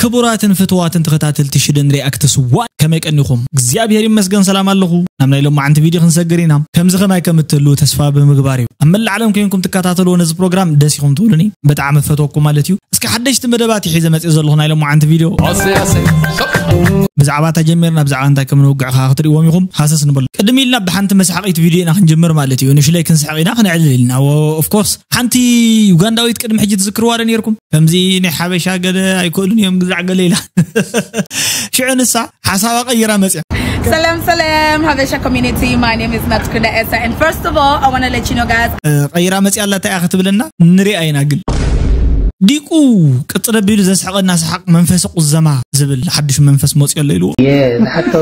ክቡራትን ፍትዋትን ተኸታተልቲ ሽደን ሪኣክትስ ዋን፣ ከመይ ቀኒኹም? እግዚኣብሔር ይመስገን ሰላም ኣለኹ። ናብ ናይ ሎማዓንቲ ቪድዮ ክንሰግር ኢና። ከምዚ ከማይ ከም እትህልዉ ተስፋ ብምግባር እዩ። ኣብ መላእ ዓለም ኮይንኩም ትከታተልዎ ነዚ ፕሮግራም ደስ ኢኹም ትብሉኒ፣ ብጣዕሚ ፈትወኩም ማለት እዩ። እስኪ ሓደሽቲ መደባት ሒዘ መፅእ ዘለኹ ናይ ሎማዓንቲ ቪድዮ። ብዛዕባ እታ ጀሚርና ብዛዕባ እንታይ ከም ንውግዕ ከዓ ክትርእዎም ኢኹም። ሃሰስ ንበሉ። ቅድም ኢልና ብሓንቲ መስሓቂት ቪድዮ ኢና ክንጅምር ማለት እዩ። ንሽለይ ክንስሕቕ ኢና፣ ክነዕልል ኢልና። ኦፍኮርስ ሓንቲ ዩጋንዳዊት ቅድሚ ሕጂ ትዝክርዋ ዶ ነይርኩም? ከምዚ ናይ ሓበሻ ገለ ኣይክእሉን እዮም ግዛዕ ገለ ኢላ። ሽዑ ንሳ ሓሳባ ቀይራ መፅያ። Salam, salam, Habesha community. My name is Natkuda Essa. And first of all, I want to let you know, guys, እ፣ ቀይራ መፅያ ኣላ። እንታይ እያ ክትብለና ንሪኣ ኢና። ግን ዲቁ ቅፅል ኣቢሉ ዘስሕቐና ሰሓቕ መንፈሰ ቁዘማ ዝብል ሓድሽ መንፈስ መፅዮ ኣሎ ኢልዎ። የዝሓቶ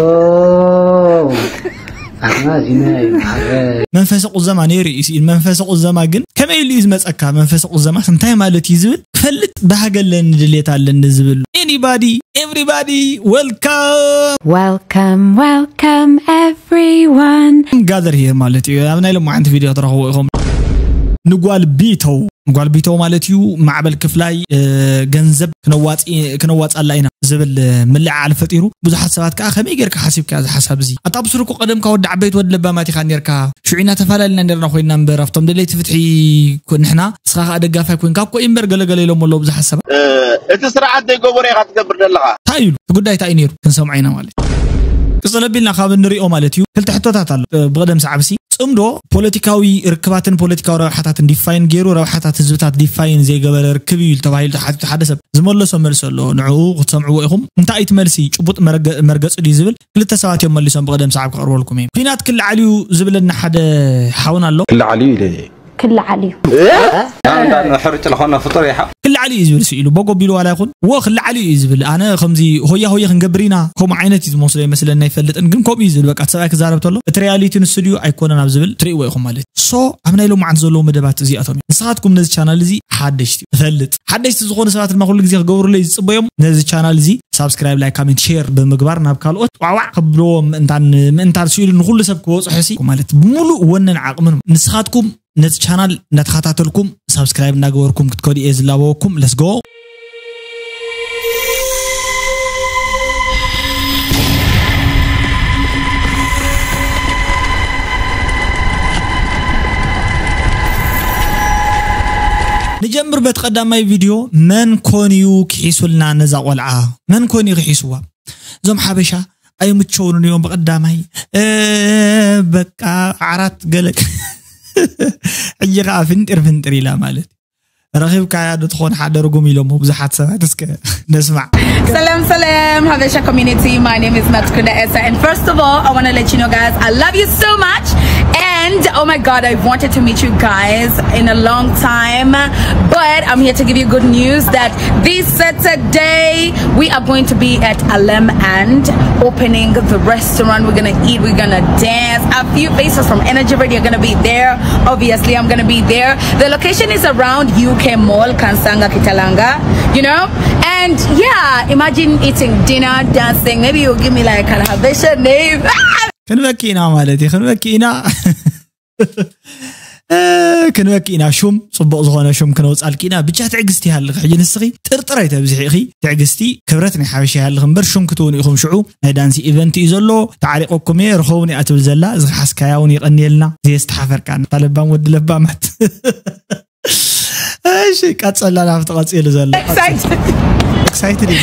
ኣዝማዚና ይማረ መንፈሰ ቁዘማ ነይሩ እዩ ስኢል። መንፈሰ ቁዘማ ግን ከመይ ኢሉ እዩ ዝመፀካ? መንፈሰ ቁዘማ እንታይ ማለት እዩ ዝብል ክፈልጥ ባህገ ኣለኒ፣ ድሌት ኣለኒ ዝብል። Anybody, everybody, welcome. Welcome, welcome, everyone. Gather here ማለት እዩ። ኣብ ናይ ሎማዓንቲ ቪድዮ ትረኽቡ ኢኹም። ንጓል ቢተው፣ ንጓል ቢተው ማለት እዩ ማዕበል ክፍላይ፣ እ፣ ገንዘብ ክነዋፅ-፣ ክነዋፅኣላ ኢና ዝብል፣ እ፣ ምልዕዓል ፈጢሩ። ብዙሓት ሰባት ከዓ ከመይ ጌርካ ሓሲብካ እዚ ሓሳብ እዚ? ኣታ ብስሩ እኮ ቀደምካ ወዲ ዓበይቲ ወዲ ለባማት ኢኻ ኔርካ። ሽዑ ኢና ተፈላለና ኔርና ኮይና እምበር፣ ኣብቶም ደለይቲ ፍትሒ ኮ-፣ ንሕና፣ ንስኻ ከዓ ደጋፋይ ኮይንካ እኮ እዩ እምበር፣ ገለገለ ኢሎም ኣለዉ ብዙሓት ሰባት። እቲ ስርዓት ዘይገበሮ ኢኻ ትገብር ዘለኻ። እንታይ ኢሉ? እቲ ጉዳይ እንታይ እዩ ነይሩ? ክንሰምዖ ኢና ማለት እዩ። ቅጽል ኣቢልና ካብ እንሪኦ ማለት እዩ፣ ክልተ ሕቶታት ኣሎ። እ፣ ብቕደም ሰዓብሲ፣ ጽምዶ ፖለቲካዊ ርክባትን ፖለቲካዊ ረብሓታትን ዲፋይን ገይሩ፣ ረብሓታት ህዝብታት ዲፋይን ዘይገበረ ርክብ እዩ ተባሂሉ ተሓቲቱ ሓደ ሰብ ዝመለሶ መልሲ ኣሎ። ንዕኡ ክትሰምዕዎ ኢኹም። እንታይ እቲ መልሲ? ጭቡጥ መረገ-፣ መርገጺ ድዩ ዝብል ክልተ ሰባት እዮም መሊሶም። ብቕደም ሰዓብ ክቐርበልኩም እየ። ኲናት ክለዓል እዩ ዝብለና ሓደ ሓውና ኣሎ። ክለዓል እዩ ኢለ ክለዓል እዩ። ኣንታ ሕርጭ ዝኾነ ፍጡር ይሓ ክለዓል እዩ ዝብል ስኢሉ በጎ ቢሉ ዋላ ይኹን፣ ወ ክለዓል እዩ ዝብል። ኣነ ከምዚ ሆያ ሆየ ክንገብር ኢና ከምኡ ዓይነት እዩ ዝመስሎ ይመስለኒ፣ ኣይፈልጥን። ግን ከምኡ እዩ ዝብል። በቃ እቲ ሰብኣይ ክዛረብ ተሎ እቲ ሪያሊቲ ንሱ ድዩ ኣይኮነን ኣብ ዝብል ትርእይዎ ኢኹም ማለት እዩ። ሶ ኣብ ናይ ሎማዓንቲ ዘለዉ መደባት እዚኣቶም እዮም። ንስኻትኩም ነዚ ቻናል እዚ ሓደሽቲ እፈልጥ፣ ሓደሽቲ ዝኾኑ ሰባት ድማ ኩሉ ግዜ ክገብሩለይ ዝጽበዮም፣ ነዚ ቻናል እዚ ሳብስክራይብ፣ ላይክ፣ ካሜንት፣ ሼር ብምግባር ናብ ካልኦት ዋዕዋዕ ከብልዎም ምእንታን፣ ምእንታን ስኢሉ ንኹሉ ሰብ ክበጽሖ ሲ ማለት ብምሉእ ወንን ዓቕምን ንስኻትኩም ነቲ ቻናል እናተኸታተልኩም ሳብስክራይብ እናገበርኩም ክትከዱ እየ ዝላበወኩም። ለስጎ። ንጀምር በቲ ቀዳማይ ቪድዮ። መን ኮን እዩ ክሒሱልና ነዛ ቆልዓ? መን ኮን እዩ ክሒስዋ? እዞም ሓበሻ ኣይምቸውንን እዮም ብቐዳማይ። እ፣ በቃ ዓራት ገለ። ሕጂ ኸዓ ፍንጢር ፍንጢር ኢላ ማለት እዩ። ረኺብካያ ዶ ትኾን ሓደ ርጉም ኢሎሞ ብዙሓት ሰባት? እስከ ነስማዕ። Salam, salam, Habesha community. My name is Natkuda Essa. And first of all, I want to let you know, guys, I love you so much. And oh my God, I wanted to meet you guys in a long time. But I'm here to give you good news that this Saturday, we are going to be at Alem and opening the restaurant. We're going to eat, we're going to dance. A few faces from Energy Radio are going to be there. Obviously, I'm going to be there. The location is around U K Mall, Kansanga, Kitalanga, you know? And yeah, imagine eating dinner, dancing. Maybe you'll give me like an Habesha name. ክንበኪ ኢና ማለት እዩ። ክንበኪ ኢና። እ፣ ክንበኪ ኢና። ሹም፣ ጽቡቕ ዝኾነ ሹም ክነውጻልኪ ኢና። ብቻ ትዕግስቲ ይሃልኺ። ሕጂ ንስኺ ጥርጥር ኣይተብዝሒ ኢኺ። ትዕግስቲ ክብረት ናይ ሓበሻ ይሃልኺ እምበር ሹም ክትውኑ ኢኹም። ሽዑ ናይ ዳንሲ ኢቨንት እዩ ዘሎ። ተዓሪቐኩም እየ፣ ርኸቡኒ እያ ትብል ዘላ። ዝኸሓስካያ እውን የቐንየልና። ዘየስተሓፈርካና። እታ ለባም ወዲ ለባማት። እሺ፣ ቀጸላ ናብቲ ቀጺሉ ዘሎ። Excited. ኤክሳይትድ እዩ።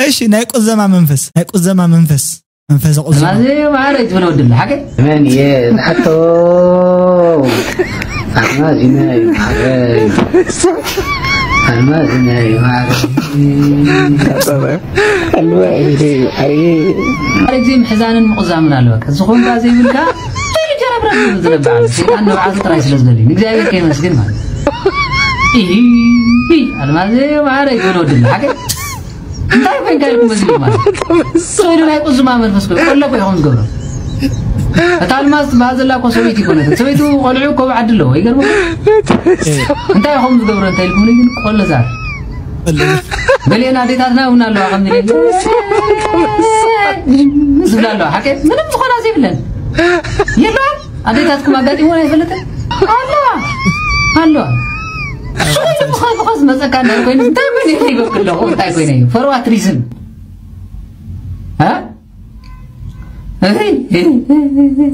እሺ፣ ናይ ቁዘማ መንፈስ፣ ናይ ቁዘማ መንፈስ፣ መንፈስ ቁዘማ። ኣልማዝ ማዕረ ትብሎ ድል ሓቀ መን እየ ዝሓቶ ኣልማዝ ማዕረ ኣልማዝ ማዕረ ኣልማዝ ማዕረ ሓደ ግዜ ምሕዛንን ምቑዛምን ኣለወ ዝኾንካ ዘይብልካ ጀረብረብ ዝብል ዝነብር ኣሎ። ሰይጣን ንብዓቱ ጥራይ ስለ ዝደሊ ንእግዚኣብሔር ከየመስግን ማለት እዩ። ኢሂ፣ ኣልማዝ ማዕረ ይብሎ ድል ሓቀ እንታይ ኮይንካ ኢልኩም እዚ ማለት እዩ? ሰይዱ ናይ ቁዝማ መንፈስ ኮይኑ ቆሎ እኮ ኢኹም ዝገብሮ። እታ ኣልማዝ ትበሃል ዘላ እኮ ሰበይቲ ይኮነትን። ሰበይቱ ቆልዑ እኮ ብዓዲ ኣለዎ። ይገርም። እንታይ ኢኹም ዝገብሮ እንታይ ኢልኩም ግን ቆሎ ዛር። ገሊአን ኣዴታትና እውን ኣለዋ ከም ዝብል ዝብላ ኣለዋ። ሓቂ ምንም ዝኾና ዘይብለን የለዋን። ኣዴታትኩም ኣጋጢሞ ኣይፈልጥን ኣለዋ ኣለዋ። ሽዑ ብኸ- ብኸ ዝመፀካ እንታይ ኮይኑ እንታይ ኮይኑ ይኸይበክ ኣለኹ እንታይ ኮይኑ እዩ for what reason? እ? እህ?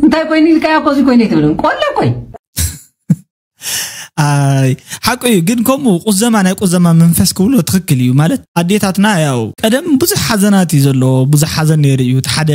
እንታይ ኮይኑ ኢልካ እኮ እዚ ኮይኑ ኣይትብልን ቆለ ኮይ ኣይ ሓቁ እዩ። ግን ከምኡ ቁዘማ ናይ ቁዘማ መንፈስ ክብሎ ትኽክል እዩ። ማለት ኣዴታትና ያው ቀደም ብዙሕ ሓዘናት እዩ ዘለዎ። ብዙሕ ሓዘን ነይሩ እዩ። እቲ ሓደ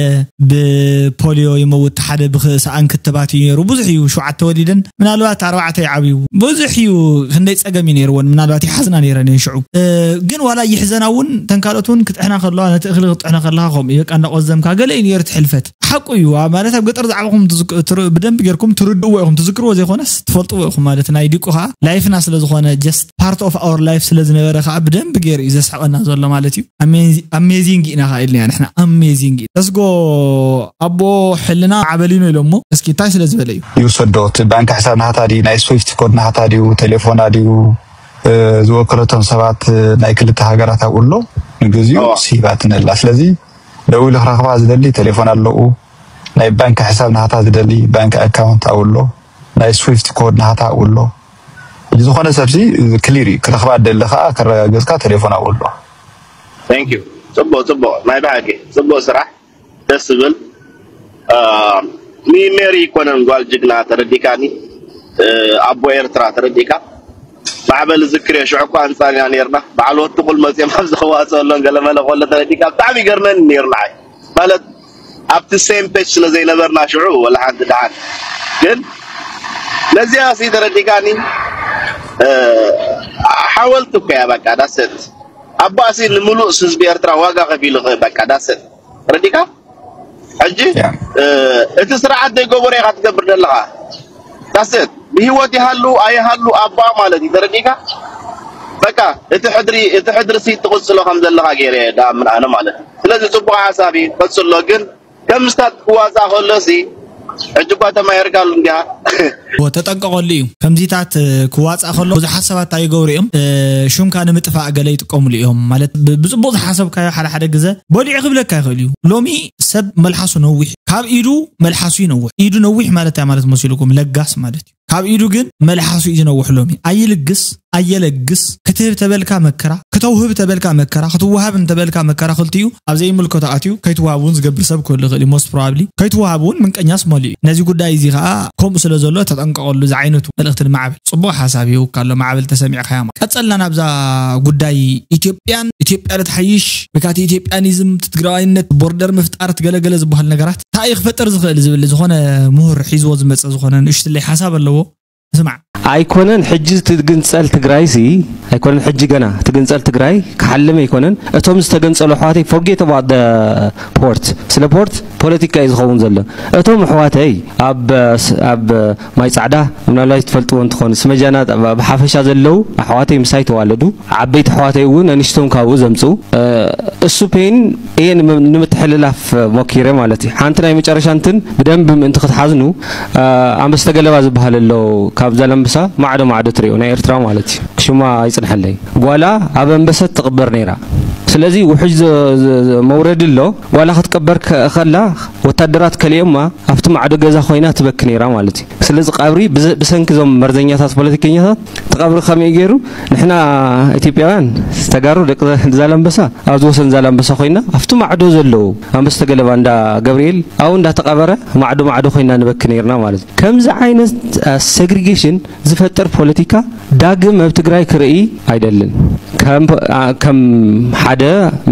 ብፖሊዮ ይመውት፣ እቲ ሓደ ብክእሰኣን ክትባት እዩ ነይሩ። ብዙሕ እዩ። ሸውዓተ ወሊደን ምናልባት ኣርባዕተ ይዓብዩ። ብዙሕ እዩ። ክንደይ ፀገም እዩ ነይርወን። ምናልባት ይሓዝና ነይረን እየን ሽዑ። እ፣ ግን ዋላ ይሕዘና እውን ተን ካልኦት እውን ክጥሕና ከለዋ ነቲ እኽሊ ክጥሕና ከለኻ ከምኡ እዩ። በቃ እንዳቆዘምካ ገለ እዩ ነይሩ እቲ ሕልፈት። ሓቁ እዩ። ኣብ ማለት ኣብ ገጠር ዝዓበኹም ትዝክ- ትር- ብደንብ ጌርኩም ትርድእዎ ኢኹም። ትዝክርዎ ዘይኮነስ ትፈልጥዎ ኢኹም ማለት ናይ ዲቁ ከዓ ላይፍና ስለ ዝኾነ just part of our life ስለ ዝነበረ ከዓ ብደንብ ገይሩ እዩ ዘስሕቐና ዘሎ ማለት እዩ። ኣሜዚንግ ኢና ከዓ ኢልና ንሕና ኣሜዚንግ ኢና። ተስጎ ኣቦ ሕልና ዓበሊኖ ኢሎሞ እስኪ እንታይ ስለ ዝበለ እዩ? ይውሰዶ እቲ ባንክ ሕሳብ ናህታ ድዩ ናይ ስዊፍት ኮድ ናህታ ድዩ ቴሌፎና ድዩ ዝወከለቶም ሰባት ናይ ክልተ ሃገራት ኣብኡ ኣሎ ንግዚኡ ሲባትነላ ስለዚ ደዊሉ ክረኽባ ዝደሊ ቴሌፎን ኣለኡ ናይ ባንክ ሕሳብ ናህታ ዝደሊ ባንክ ኣካውንት ኣብኡ ኣሎ ናይ ስዊፍት ኮድ ናህታ ኣብኡ ኣሎ ዝኾነ ሰብሲ ክሊር እዩ ክረኽባ ደሊ ከዓ ከረጋገፅካ ቴሌፎን ኣብኡ ኣሎ Thank you ፅቡቅ ፅቡቅ ናይ ብሓቂ ፅቡቅ ስራሕ ደስ ዝብል ኒሜሪ ይኮነን ጓል ጅግና ተረዲካኒ ኣቦ ኤርትራ ተረዲካ ማዕበል ዝክር ሽዑ እኮ ኣንፃርና ነርና በዓል ወትቁል መፅኦም ኣብዚ ክዋፅኦ ኣሎን ገለመለ ከሎ ተረዲካ ብጣዕሚ ይገርመኒ ነይሩ ንዓይ ማለት ኣብቲ same page ስለ ዘይነበርና ሽዑ ወላ ሓንቲ ደሓን ግን ነዚኣ ሲ ተረዲካኒ ሓወልቲ እኮ እያ በቃ ዳሰት ኣባሲ ንምሉእ ህዝቢ ኤርትራ ዋጋ ከፊሉ በቃ ዳሰት ተረዲካ ሕጂ እቲ ስርዓት ዘይገበሮ ኢኻ ትገብር ዘለኻ ዳሰት ብህይወት ይሃሉ ኣይሃሉ ኣባ ማለት እዩ ተረዲካ በቃ እቲ ሕድሪ እቲ ሕድሪ ሲ ትቕጽሎ ከም ዘለኻ ገይረ ዳምን ኣነ ማለት እዩ ስለዚ ጽቡቕ ሓሳብ እዩ ቀጽሎ ግን ከም ስታት ክዋጻእ ከሎ ሲ ሕጂ እኳ ተማሂርካሉ እንዲያ ተጠንቀቐሉ እዩ ከምዚታት ክዋፃእ ከሎ ብዙሓት ሰባት እንታይ ይገብሩ እዮም ሽምካ ንምጥፋእ ገለ ይጥቀምሉ እዮም ማለት ብፅቡቅ ዝሓሰብካዮ ሓደ ሓደ ግዘ በሊዑ ክብለካ ይኽእል እዩ ሎሚ ሰብ መልሓሱ ነዊሕ ካብ ኢዱ መልሓሱ ይነውሕ ኢዱ ነዊሕ ማለት እንታይ ማለት መሲልኩም ለጋስ ማለት እዩ ካብ ኢዱ ግን መልሓሱ እዩ ዝነውሕ ሎሚ ኣይልግስ ኣየለግስ ክትህብ ተበልካ መከራ ክተውህብ ተበልካ መከራ ክትወሃብ እንተበልካ መከራ ክልቲኡ ኣብ ዘይምልከቶ ኣትዩ ከይትወሃብ እውን ዝገብር ሰብ ክህሉ ይኽእል እዩ most probably ከይትወሃብ እውን ምንቀኛስ መሊኡ እዩ ነዚ ጉዳይ እዚ ከዓ ከምኡ ስለ ዘሎ ተጠንቀቐሉ ዝዓይነቱ መልእኽቲ ንማዕበል ፅቡቕ ሓሳብ ይህውካ ኣሎ ማዕበል ተሰሚዕካያ ማለት ቀፀልና ናብዛ ጉዳይ ኢትዮጵያን ኢትዮጵያ ዶ ትሓይሽ ወይ ከዓ እቲ ኢትዮጵያኒዝም እቲ ትግራዋይነት ቦርደር ምፍጣር እቲ ገለገለ ዝበሃል ነገራት እንታይ እዩ ክፈጥር ዝኽእል ዝብል ዝኾነ ምሁር ሒዝዎ ዝመፀ ዝኾነ ንእሽትለይ ሓሳብ ኣለዎ ስማዕ ኣይኮነን ሕጂ ትግንፀል ትግራይ ሲ ኣይኮነን ሕጂ ገና ትግንፀል ትግራይ ክሓልም ኣይኮነን እቶም ዝተገንፀሉ ኣሕዋተይ forget about the port ስለ port ፖለቲካ እዩ ዝኸውን ዘሎ እቶም ኣሕዋተይ ኣብ ኣብ ማይ ፃዕዳ ምናልባት ትፈልጥዎ እንትኾኑ ስመጃና ብሓፈሻ ዘለዉ ኣሕዋተይ ምሳይ ተዋለዱ ዓበይቲ ኣሕዋተይ እውን ኣንሽቶም ካብኡ ዘምፅኡ እሱ pain እየ ንምትሕልላፍ ሞኪረ ማለት እዩ ሓንቲ ናይ መጨረሻ እንትን ብደንብ ምእንቲ ክትሓዝኑ ኣንበስተ ገለባ ዝበሃል ኣሎ ካብ ዛላምበሳ ማዕዶ ማዕዶ ትሪኦ ናይ ኤርትራ ማለት እዩ ሽማ ይፅንሐለይ ጓላ ኣብ ኣንበሰት ትቕበር ነይራ ስለዚ ውሕጅ መውረዲ ኣሎ ጓላ ክትቀበር ከላ ወታደራት ከሊኦማ ኣብቲ ማዕዶ ገዛ ኮይና ትበኪ ነይራ ማለት እዩ ስለዚ ቀብሪ ብሰንኪ ዞም መርዘኛታት ፖለቲከኛታት እቲ ቀብሪ ከመይ ገይሩ ንሕና ኢትዮጵያውያን ተጋሩ ደቂ ዛላምበሳ ኣብዚ ወሰን ዛላምበሳ ኮይና ኣብቲ ማዕዶ ዘለዉ ኣንበስተ ገለባ እንዳ ገብርኤል ኣብኡ እንዳተቐበረ ማዕዶ ማዕዶ ኮይና ንበኪ ነይርና ማለት እዩ ከምዚ ዓይነት segregation ዝፈጥር ፖለቲካ ዳግም ኣብ ትግራይ ክርኢ ኣይደልን ከም ሓደ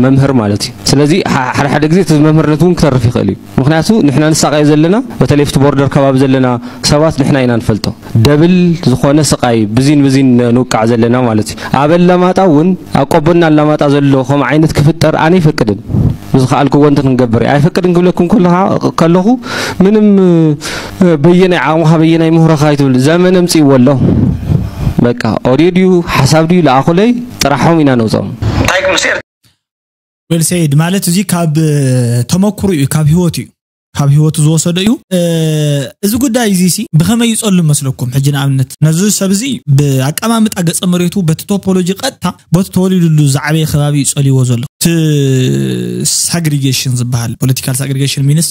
መምህር ማለት እዩ ስለዚ ሓደ ሓደ ግዜ እቲ መምህርነት እውን ክተርፍ ይኽእል እዩ ምክንያቱ ንሕና ንሳቐዮ ዘለና በተለይ ኣብቲ ቦርደር ከባቢ ዘለና ሰባት ንሕና ኢና ንፈልጦ ደብል ዝኾነ ስቓይ ብዚን ብዚን ንውቃዕ ዘለና ማለት እዩ ኣብ ኣላማጣ እውን ኣብ ቆቦና ኣላማጣ ዘሎ ከም ዓይነት ክፍጠር ኣነ ይፈቅድን ብዝኸኣልክዎ እንተ ክንገብር እየ ኣይፈቅድን ክብለኩም ከለኻ ከለኹ ምንም በየናይ ዓቕምኻ በየናይ ምሁረኻ ይትብል ዘመን ኣምፅእዎ ኣሎ በቃ ኦድዮ ድዩ ሓሳብ ድዩ ለኣኹለይ ጥራሖም ኢና ነውፅኦም እንታይ ክምስር well said ማለት እዚ ካብ ተመክሮ እዩ ካብ ህይወት እዩ ካብ ህይወቱ ዝወሰዶ እዩ። እዚ ጉዳይ እዚ ሲ ብኸመይ ይጸሉ መስለኩም? ሕጂ ንኣብነት ነዚ ሰብ እዚ ብኣቀማምጣ ገጸ መሬቱ በቲ ቶፖሎጂ ቀጥታ በቲ ተወሊዱሉ ዝዓበየ ከባቢ እዩ ጸልይዎ ዘሎ። እቲ ሳግሪጌሽን ዝበሃል፣ ፖለቲካል ሳግሪጌሽን ሚንስ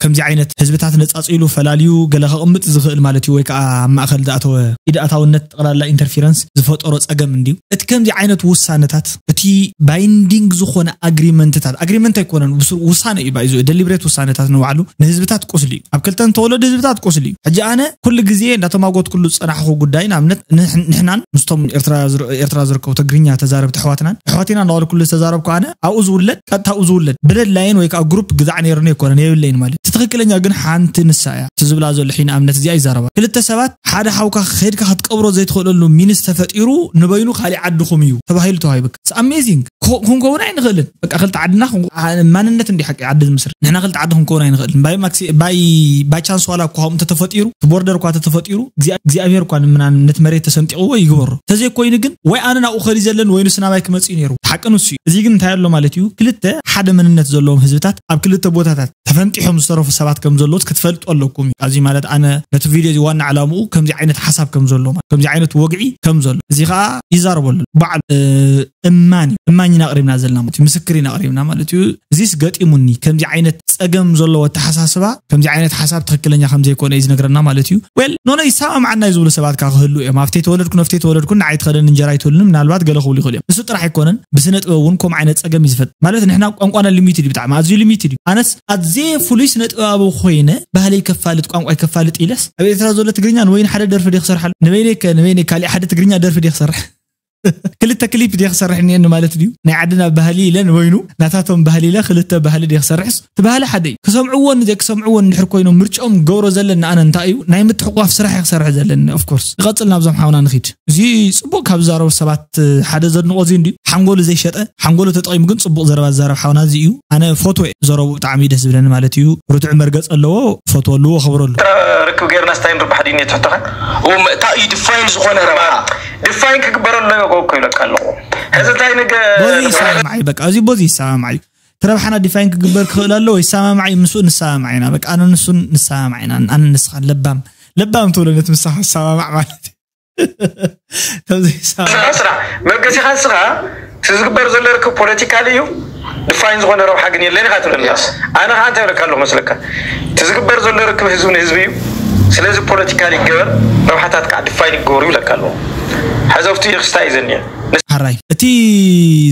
ከምዚ ዓይነት ህዝብታት ነጻጺሉ ፈላልዩ ገለ ከቕምጥ ዝኽእል ማለት እዩ፣ ወይ ከዓ ኣብ ማእኸል ዝኣተወ ኢድ ኣታውነት ጠቕላላ ኢንተርፌረንስ ዝፈጠሮ ጸገም እንድዩ። እቲ ከምዚ ዓይነት ውሳነታት፣ እቲ ባይንዲንግ ዝኾነ ኣግሪመንትታት፣ ኣግሪመንት ኣይኮነን፣ ውሳነ እዩ ባይዙ፣ ደሊብሬት ውሳነታት ንባዕሉ ንህዝብታት ቁስሊ እዩ። ኣብ ክልተ ንተወለዱ ህዝብታት ቁስሊ እዩ። ሕጂ ኣነ ኩሉ ግዜ እንዳተማጎት ኩሉ ዝጸናሕኹ ጉዳይ፣ ንኣብነት ንሕናን ምስቶም ኤርትራ ዝርከቡ ትግርኛ ተዛረብቲ ኣሕዋትናን ኣሕዋትና እንዳበሉ ኩሉ ዝተዛረብኩ ኣነ ኣብኡ ዝውለድ ቀጥታ ኣብኡ ዝውለድ ብደድላይን ወይ ከዓ ግሩፕ ግዛዕ ነይሩኒ ኣይኮነን የብለይን ማለት እቲ ትኽክለኛ ግን ሓንቲ ንሳ እያ። እቲ ዝብላ ዘሎ ሒን ኣብነት እዚኣ ይዛረባ ክልተ ሰባት ሓደ ሓውካ ከድካ ክትቀብሮ ዘይትኽእለሉ ሚንስ ተፈጢሩ ንበይኑ ካሊእ ዓድኹም እዩ ተባሂሉ ተዋሂብካ ኣሜዚንግ። ክንከውን ኣይንኽእልን። በቃ ክልተ ዓድና ማንነት እንዲ ሓቂ ዓዲ ዝምስር ንሕና ክልተ ዓዲ ክንከውን ኣይንኽእልን። ባይ ቻንስ ዋላ እኳ ከምኡ ተተፈጢሩ ቦርደር እኳ ተተፈጢሩ እግዚኣብሔር እኳ ንምናን ነቲ መሬት ተሰንጢቕዎ ይግበሮ። ተዘይኮይኑ ግን ወይ ኣነ ናብኡ ኸዲ ዘለን ወይ ንሱ ናባይ ክመፅእ ነይሩ። ሓቂ ንሱ እዩ። እዚ ግን እንታይ ኣሎ ማለት እዩ? ክልተ ሓደ መንነት ዘለዎም ህዝብታት ኣብ ክልተ ቦታታት ተፈንጢሖም ዝተረፉ ሰባት ከም ዘለዎት ክትፈልጡ ኣለኩም እዩ። ኣብዚ ማለት ኣነ ነቲ ቪድዮ እዚ ዋና ዕላምኡ ከምዚ ዓይነት ሓሳብ ከም ዘሎ ማለት ከምዚ ዓይነት ወግዒ ከም ዘሎ እዚ ከዓ ይዛረበሉ በዓል እማን እዩ። እማኝ ኢና ኣቕሪብና ዘለና ማለት እዩ። ምስክር ኢና ኣቕሪብና ማለት እዩ። እዚስ ገጢሙኒ ከምዚ ዓይነት ጸገም ዘለዎ ኣተሓሳስባ ከምዚ ዓይነት ሓሳብ ትኽክለኛ ከም ዘይኮነ እዩ ዝነግረና ማለት እዩ። ዌል ኖኖ ይሰማምዓና እዩ ዝብሉ ሰባት ከዓ ክህሉ እዮም። ኣብተይ ተወለድኩ ነፍተይ ተወለድኩ ንዓይ ትኸደን እንጀራ ይትብሉኒ ምናልባት ገለ ክብሉ ይኽእሉ እዮም። እሱ ጥራሕ ኣይኮነን ብስነ ጥበብ እውን ከምኡ ዓይነት ጸገም እዩ ዝፈጥ ማለት ንሕና ቋንቋና ሊሚትድ እዩ ብጣዕሚ ኣዝዩ ሊሚትድ እዩ። ኣነስ ኣዝየ ፍሉይ ስነ ጥበባዊ ኮይነ ባህለይ ከፋልጥ ቋንቋይ ከፋልጥ ኢለስ ኣብ ኤርትራ ዘሎ ትግርኛ ንወይን ሓደ ደርፊ ድየ ክሰርሓሉ ንበይነይ ከ ንበይነይ ካሊእ ሓደ ትግርኛ ደርፊ ድየ ክሰርሕ ክልተ ክሊፕ ድየ ክሰርሕ እኒአኒ ማለት ድዩ? ናይ ዓድና ባህሊ ኢለ ንበይኑ ናታቶም ባህሊ ኢለ ክልተ ባህሊ ድየ ክሰርሕስ እቲ ባህሊ ሓደ እዩ። ክሰምዕዎን ዘይክሰምዕዎን እንድሕር ኮይኖም ምርጭኦም ገብሮ ዘለኒ ኣነ እንታይ እዩ ናይ ምትሕቋፍ ስራሕ እየ ክሰርሕ ዘለኒ። ኦፍኮርስ ይቐፅል ናብዞም ሓውና ንኺድ። እዚ ፅቡቅ ካብ ዝዛረቡ ሰባት ሓደ ዘድንቆ እዚ እንድዩ ሓንጎሉ ዘይሸጠ ሓንጎሉ ተጠቂሙ ግን ፅቡቅ ዘረባ ዝዛረብ ሓውና እዚ እዩ። ኣነ ፎቶ እየ ዘረቡ ብጣዕሚ ደስ ዝብለኒ ማለት እዩ። ርቱዕ መርገፅ ኣለዎ። ፈትወሉ ኣኽብረሉ። ርክብ ጌርና ስታይ ንርባሕ ድዩ ትሕቶኻ እንታይ እዩ ዲፋይን ዝኾነ ረብሓ ዲፋይን ክግበረሎ እኮ ይለካ ኣለኹ። ሕዚ እንታይ ንገ ቦዚ ይሰማማዕ እዩ። በቃ እዚ ቦዚ ይሰማማዕ እዩ። እቲ ረብሓና ዲፋይን ክግበር ክኽእል ኣለዎ። ይሰማማዕ እዩ። ምስኡ ንሰማማዕ ኢና። በቃ ኣነ ንሱን ንሰማማዕ ኢና። ኣነ ንስኻን ለባም ለባም ትብሎ ነቲ ምሳኻ ዝሰማማዕ ማለት እዩ። ከምዚ ይሰማማዕ ስራሕ ስራሕ መገሲኻ ንስኻ እቲ ዝግበር ዘሎ ርክብ ፖለቲካሊ እዩ። ዲፋይን ዝኾነ ረብሓ ግን የለን ኢኻ ትብለኒ። ኣነ ከዓ እንታይ ይብለካ ኣለኹ መስለካ? እቲ ዝግበር ዘሎ ርክብ ህዝቢ ንህዝቢ እዩ። ስለዚ ፖለቲካሊ ይገበር፣ ረብሓታት ከዓ ዲፋይን ይገበሩ ይብለካ ኣለኹ። ሕዚ ኣብቲ ክስታይ እዩ ዘኒአ። ሓራይ እቲ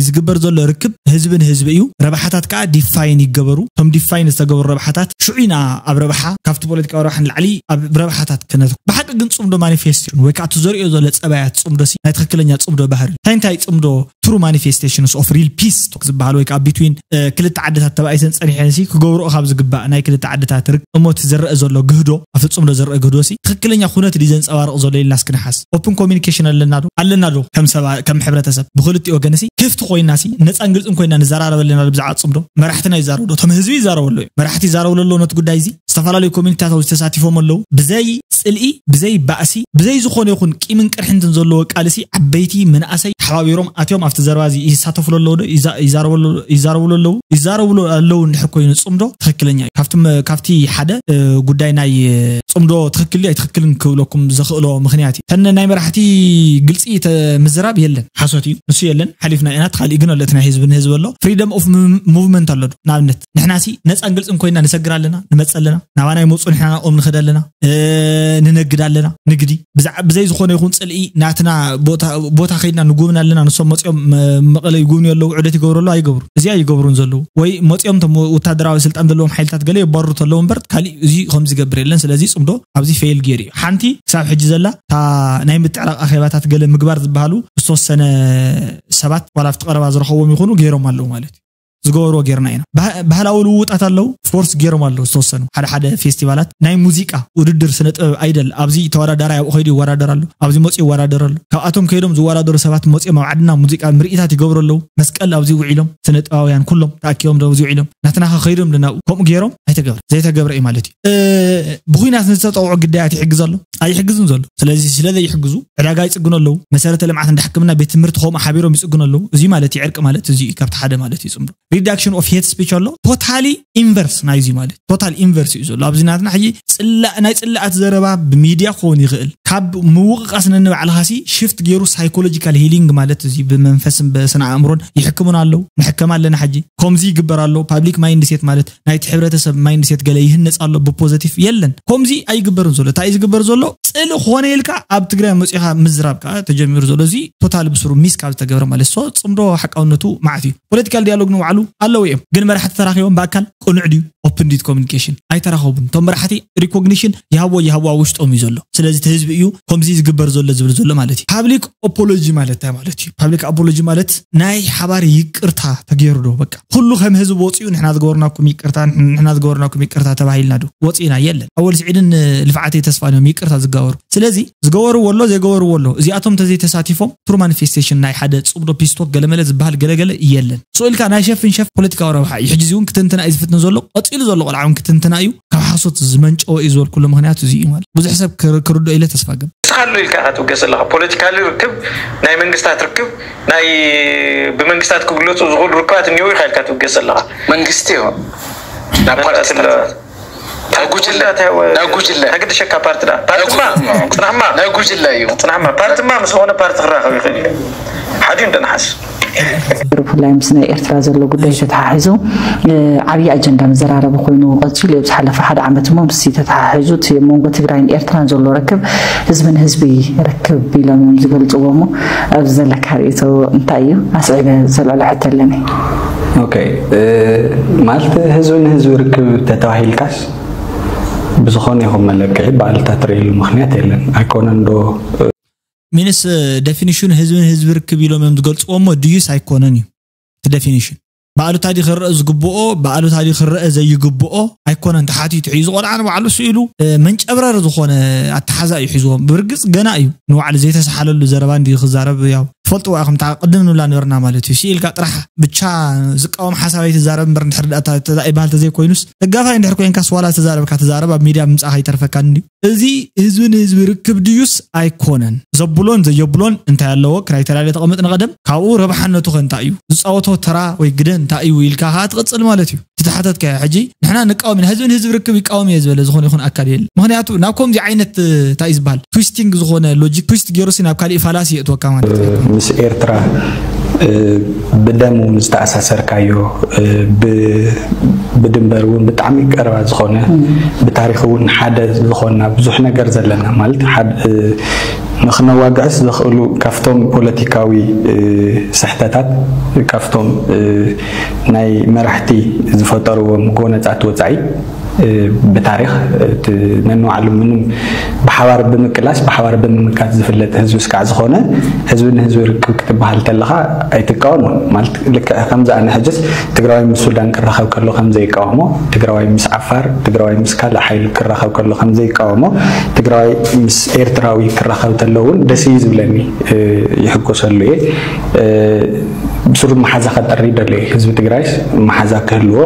ዝግበር ዘሎ ርክብ ህዝቢ ንህዝቢ እዩ። ረብሓታት ከዓ ዲፋይን ይገበሩ። እቶም ዲፋይን ዝተገበሩ ረብሓታት ሽዑ ኢና ኣብ ረብሓ ካብቲ ፖለቲካዊ ረብሓ ንላዕሊ ኣብ ረብሓታት ክነትኩ። ብሓቂ ግን ፅምዶ ማኒፌስቴሽን ወይ ከዓ እቲ ዘርእዮ ዘሎ ፀባያት ፅምዶ ሲ ናይ ትኽክለኛ ፅምዶ ባህሪ እንታይ እንታይ ፅምዶ ትሩ ማኒፌስቴሽንስ ኦፍ ሪል ፒስ ዝበሃል ወይ ከዓ ቢትዊን ክልተ ዓድታት ተባኢሰን ፀኒሐን ሲ ክገብርኦ ካብ ዝግባእ ናይ ክልተ ዓድታት ርቅ እሞ እቲ ዝረአ ዘሎ ግህዶ ኣብቲ ፅምዶ ዝረአ ግህዶ ሲ ትኽክለኛ ኩነት ድዩ ዘንፀባርቕ ዘሎ ኢልና እስኪ ንሓስ። ኦፕን ኮሚኒኬሽን ኣለና ዶ ኣለና ዶ ከም ሰባ ከም ሕብረተሰብ ብክልቲኡ ወገን ሲ ክፍቲ ኮይና ሲ ነፃን ግልፅን ኮይና ንዘራረብ ኣለና ዶ ብዛዕባ ፅምዶ መራሕትና ይዛረቡ ዶ እቶም ህዝቢ ይዛረቡ ኣለዉ እዮም። መራሕቲ ይዛረቡ ኣለዉ ነቲ ጉዳይ እዚ ዝተፈላለዩ ኮሚኒቲታት ኣብዚ ተሳቲፎም ኣለዉ። ብዘይ ፅልኢ ብዘይ ባእሲ ብዘይ ዝኾነ ይኹን ቂምን ቅርሕንትን ዘለዎ ቃልሲ ዓበይቲ መናእሰይ ተሓባቢሮም ኣትዮም ኣብቲ ዘረባ እዚ ይሳተፉሉ ኣለዉ ዶ ይዛረቡሉ ኣለዉ ይዛረቡሉ ኣለዉ እንድሕር ኮይኑ ፅምዶ ትኽክለኛ እዩ። ካብቲ ሓደ ጉዳይ ናይ ፅምዶ ትኽክል ኣይትኽክልን ክብለኩም ዘኽእሎ ምኽንያት እዩ። ተነ ናይ መራሕቲ ግልፂ ምዝራብ የለን ሓሶት እዩ ንሱ የለን ሓሊፍና ኢና። ካሊእ ግን ኣሎ እቲ ናይ ህዝቢ ንህዝቢ ኣሎ ፍሪደም ኦፍ ሙቭመንት ኣሎ ዶ ንኣብነት ንሕና ሲ ነፃን ግልፅን ኮይና ንሰግር ኣለና ንመፅ ኣለና ናባና ይመፁ ንሕና ናብኦም ንኸድ ኣለና ንነግድ ኣለና ንግዲ ብዛዕ ብዘይ ዝኾነ ይኹን ፅልኢ ናትና ቦታ ከይድና ንጉብን ኣለና ንሶም መፅኦም መቐለ ይጉብን ኣለዉ ዑደት ይገብሩ ኣለዉ ኣይገብሩ እዚኣ ይገብሩን ዘለዉ ወይ መፅኦም ቶም ወታደራዊ ስልጣን ዘለዎም ሓይልታት ገለ የባርሩ ተለዉ እምበር ካሊእ እዚ ከም ዝገብር የለን። ስለዚ ፅምዶ ኣብዚ ፌል ገይሩ እዩ። ሓንቲ ክሳብ ሕጂ ዘላ እታ ናይ ምትዕራቕ ኣኼባታት ገለ ምግባር ዝበሃሉ ዝተወሰነ ሰባት ዋላ ኣብቲ ቀረባ ዝረኸብዎም ይኹኑ ገይሮም ኣለዉ ማለት እዩ። ዝገበርዎ ጌርና ኢና። ባህላዊ ልውውጣት ኣለዉ ፎርስ ገይሮም ኣለዉ ዝተወሰኑ ሓደ ሓደ ፌስቲቫላት ናይ ሙዚቃ ውድድር ስነ ጥበብ ኣይደል ኣብዚ ተወዳዳራይ ኣብኡ ከይዱ ይወዳደር ኣሎ ኣብዚ መፅኡ ይወዳደር ኣሎ። ካብኣቶም ከይዶም ዝወዳደሩ ሰባት መፅኦም ኣብ ዓድና ሙዚቃ ምርኢታት ይገብሩ ኣለዉ። መስቀል ኣብዚ ውዒሎም ስነ ጥበባውያን ኩሎም ተኣኪቦም ዶ ኣብዚ ውዒሎም ናትና ከ ከይዶም ድናብኡ ከምኡ ገይሮም ኣይተገብረ ዘይተገብረ እዩ ማለት እዩ። ብኩናት ንዝተጠውዖ ግዳያት ይሕግዝ ኣሎ ኣይሕግዝን ዘሎ። ስለዚ ስለ ዘይሕግዙ ዕዳጋ ይፅግኑ ኣለዉ። መሰረተ ልምዓት እንዳ ሕክምና ቤት ትምህርቲ ከምኡ ሓቢሮም ይፅግኑ ኣለዉ። እዚ ማለት እዩ ዕርቂ ማለት እዚ እዩ ካብቲ ሓደ ማለት እዩ ፅምዶ reduction of hate speech ኣሎ። Totally inverse ናይዚ ማለት total inverse እዩ ዘሎ። ኣብዚ ናትና ሕጂ ጽላእ ናይ ጽላኣት ዘረባ ብሚድያ ክኸውን ይኽእል። ካብ ምውቕቓስ ነንባዕልኻሲ ሽፍት ገይሩ ሳይኮሎጂካል ሂሊንግ ማለት እዚ ብመንፈስን በስነ ኣእምሮን ይሕክሙና ኣለዉ። ንሕከም ኣለና። ሕጂ ከምዚ ይግበር ኣሎ። ፓብሊክ ማይንድሴት ማለት ናይቲ ሕብረተሰብ ማይንድሴት ገለ ይህነጽ ኣሎ ብፖዘቲቭ። የለን፣ ከምዚ ኣይግበርን ዘሎ። እንታይ እዩ ዝግበር ዘሎ? ጽልእ ክኾነ ኢልካ ኣብ ትግራይ መጺኻ ምዝራብ ከዓ ተጀሚሩ ዘሎ። እዚ ቶታል ብስሩ ሚስ ካብ ዝተገብረ ማለት ሶ ጽምዶ ሓቃውነቱ ማዓት እዩ። ፖለቲካል ዲያሎግ ንባዕሉ ኣለዉ እዮም፣ ግን መራሕቲ ተራኺቦም ብኣካል ቅኑዕ ድዩ? ኦፕን ዲት ኮሚኒኬሽን ኣይተራኸቡን። እቶም መራሕቲ ሪኮግኒሽን ይሃብዎ ይሃብዋ ውሽጦም እዩ ዘሎ። ስለዚ እቲ ህዝቢ እዩ ከምዚ ዝግበር ዘሎ ዝብል ዘሎ ማለት እዩ። ፓብሊክ ኣፖሎጂ ማለት እንታይ ማለት እዩ? ፓብሊክ ኣፖሎጂ ማለት ናይ ሓባር ይቅርታ ተገይሩ ዶ? በቃ ኩሉ ከም ህዝቢ ወፂኡ ንሕና ዝገበርናኩም ይቅርታ፣ ንሕና ዝገበርናኩም ይቅርታ ተባሂልና ዶ ወፂና? የለን። ኣወል ስዒድን ልፍዓተይ ተስፋን እዮም ይቅርታ ዝጋበሩ። ስለዚ ዝገበርዎ ኣሎ፣ ዘይገበርዎ ኣሎ። እዚኣቶም እንተዘይተሳቲፎም ትሩ ማኒፌስቴሽን ናይ ሓደ ጽምዶ ፒስቶክ ገለመለ ዝበሃል ገለገለ የለን። ስእልካ ናይ ሸፍን ሸፍ ፖለቲካዊ ረብሓ እዩ። ሕጂ እዚ እውን ክትንትና እዩ ዝፍትን ዘሎ፣ ቀጺሉ ዘሎ ቆልዓ እውን ክትንትና እዩ። ካብ ሓሶት ዝመንጨወ እዩ ዝበልኩሉ ምኽንያት እዚ እዩ ማለት ብዙሕ ሰብ ክር- ክርድኦ ኢለ ተስፋ ገብ ንስኻሉ ኢልካ ኢኻ ትውገስ ዘለኻ። ፖለቲካሊ ርክብ፣ ናይ መንግስታት ርክብ፣ ናይ ብመንግስታት ክግለፁ ዝኽእሉ ርክባት እኒው ኢኻ ኢልካ ትውገስ ዘለኻ። መንግስቲ እዩ ናብ ፓርቲ መናእሰይ ናብ ጉጅለ ናብ ጉጅለ ተግድሸካ ፓርቲ ዳ ፓርቲማ ጽናሕማ ናብ ጉጅለ እዩ። ጽናሕማ ፓርቲማ ምስ ዝኾነ ፓርቲ ክራኸብ ይኽእል እዩ። ሓዲኡ እንደንሓስ ብፍላይ ምስ ናይ ኤርትራ ዘሎ ጉዳይ ተተሓሒዙ ዓብዪ ኣጀንዳ መዘራረቢ ኮይኑ ቀፂሉ እዩ። ዝሓለፈ ሓደ ዓመት እሞ ምስ ተተሓሒዙ እቲ መንጎ ትግራይን ኤርትራን ዘሎ ርክብ ህዝቢ ንህዝቢ ርክብ ኢሎም እዮም ዝገልፅዎ። እሞ ኣብዚ ዘለካ ርእቶ እንታይ እዩ? ኣስዒበ ዘልዕሎ ሕቶ ኣለኒ። ኦኬ፣ ማለት ህዝቢ ንህዝቢ ርክብ ተተባሂልካስ ብዝኾነ ይኹን መለክዒ ባእልታት ትርእየሉ ምኽንያት የለን። ኣይኮነን ዶ? ሚንስ ደፊኒሽን ህዝቢ ንህዝቢ ርክብ ኢሎም እዮም ዝገልፅዎ እሞ ድዩስ ኣይኮነን እዩ እቲ ደፊኒሽን። ብኣሉታ ድዩ ክረአ ዝግብኦ፣ ብኣሉታ ድዩ ክረአ ዘይግብኦ ኣይኮነን ተሓቲቱ። ሕዚ ቆልዓ ንባዕሉ ስኢሉ መንጨብረር ዝኾነ ኣተሓዛ እዩ ሒዝዎም። ብርግፅ ገና እዩ ንባዕሉ ዘይተሰሓለሉ ዘረባ እንዲ ክዛረብ ያው ትፈልጥዋ ኢኹም። እታ ቅድም ንብላ ነበርና ማለት እዩ። ስኢልካ ጥራሕ ብቻ ዝቃወም ሓሳብ ኣይትዛረብ እምበር እንድሕር ደኣ እታ- እታ ይበሃል ተዘይኮይኑስ ደጋፋይ እንድሕር ኮይንካስ ዋላ ዝተዛረብካ ተዛረብ ኣብ ሚድያ ምምፃእካ ኣይተርፈካን ድዩ? እዚ ህዝቢ ንህዝቢ ርክብ ድዩስ ኣይኮነን ዘብሎን ዘየብሎን እንታይ ኣለዎ? ክራይተርያ ተቐምጥ ንቐደም። ካብኡ ረብሓነቱ ከ እንታይ እዩ? ዝፃወቶ ተራ ወይ ግደ እንታይ እዩ ኢልካ ከዓ ትቕፅል ማለት እዩ። እቲ ተሓተትካዮ ሕጂ ንሕና ንቃወም ኢና፣ ህዝቢ ንህዝቢ ርክብ ይቃወም እየ ዝበለ ዝኾነ ይኹን ኣካል የለ። ምክንያቱ ናብ ከምዚ ዓይነት እንታይ እዩ ዝበሃል ትዊስቲንግ ዝኾነ ሎጂክ ትዊስት ገይሩሲ ናብ ካሊእ ፋላሲ የእትወካ ማለት እዩ። ምስ ኤርትራ ብደም እውን ዝተኣሳሰርካዮ ብድንበር እውን ብጣዕሚ ቀረባ ዝኾነ ብታሪክ እውን ሓደ ዝኾንና ብዙሕ ነገር ዘለና ማለት ንክነዋግዕስ ዘኽእሉ ካብቶም ፖለቲካዊ ስሕተታት ካብቶም ናይ መራሕቲ ዝፈጠርዎም ጎነፃት ወፃኢ ብታሪክ ነንባዕሉ ምንም ብሓባር ብምቅላስ ብሓባር ብምምካት ዝፍለጥ ህዝቢ ስካዕ ዝኾነ ህዝቢ ንህዝቢ ርክብ ክትበሃል ተለኻ ኣይትቃወሞን ማለት ልክዕ ከምዚ ኣነ ሕጅስ ትግራዋይ ምስ ሱዳን ክራኸብ ከሎ ከምዘይቃወሞ ትግራዋይ ምስ ዓፋር ትግራዋይ ምስ ካልእ ሓይሊ ክራኸብ ከሎ ከምዘይቃወሞ ትግራዋይ ምስ ኤርትራዊ ክራኸብ ተሎ እውን ደስ እዩ ዝብለኒ ይሕጎሰሉ እየ ብስሩ መሓዛ ከጠሪ ደሎ ህዝቢ ትግራይስ መሓዛ ክህልዎ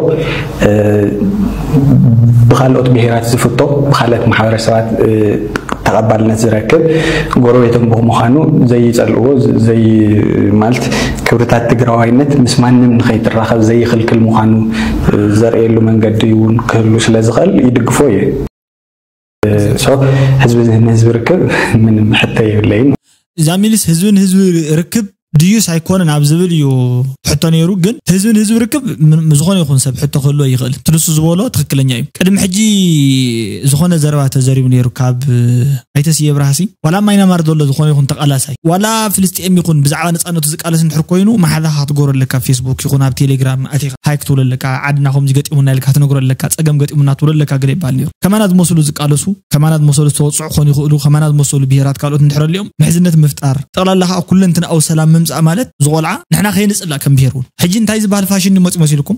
ብካልኦት ብሄራት ዝፍቶ ብካልኦት ማሕበረሰባት ተቐባልነት ዝረክብ ጎረቤቶም ብምዃኑ ዘይፀልእዎ ዘይ ማለት ክብርታት ትግራዋይነት ምስ ማንም ንኸይትራኸብ ዘይኽልክል ምዃኑ ዘርእየሉ መንገዲ እውን ክህሉ ስለ ዝኽእል ይድግፎ እየ ህዝቢ ንህዝቢ ርክብ ምንም ሕቶ የብለይን እዛ ሚልስ ህዝቢ ንህዝቢ ርክብ ድዩስ ኣይኮነን ኣብ ዝብል እዩ ሕቶ ነይሩ ግን ህዝቢ ንህዝቢ ርክብ ዝኾነ ይኹን ሰብ ሕቶ ክህልዎ ይኽእል ትንሱ ዝበሎ ትክክለኛ እዩ ቅድሚ ሕጂ ዝኾነ ዘረባ ተዘሪቡ ነይሩ ካብ ኣይተስየ ብርሃሲ ዋላ ማይናማር ዘሎ ዝኾነ ይኹን ተቃላሳይ ዋላ ፍልስጤም ይኹን ብዛዕባ ነፃነቱ ዝቃለስ እንድሕር ኮይኑ መሓዛ ክትገብሮ ኣለካ ፌስቡክ ይኹን ኣብ ቴሌግራም ኣቲኻ ሃይክ ትብሎ ኣለካ ዓድና ከምዚ ገጢሙና ኢልካ ክትነግሮ ኣለካ ፀገም ገጢሙና ትብሎ ኣለካ ገለ ይበሃል ነይሩ ከማና ዝመስሉ ዝቃለሱ ከማና ዝመሰሉ ዝተወፅዑ ክኾኑ ይኽእሉ ከማና ዝመሰሉ ብሄራት ካልኦት እንድሕር ኣሊኦም ምሕዝነት ምፍጣር ጠቕላላ ከዓ ኩለንትንኣዊ ሰላም ምምፃእ ማለት ዝቆልዓ ንሕና ከይንፅላእ ከም ብሄር እውን ሕጂ እንታይ ዝበሃል ፋሽን እዩ መፂኡ መሲልኩም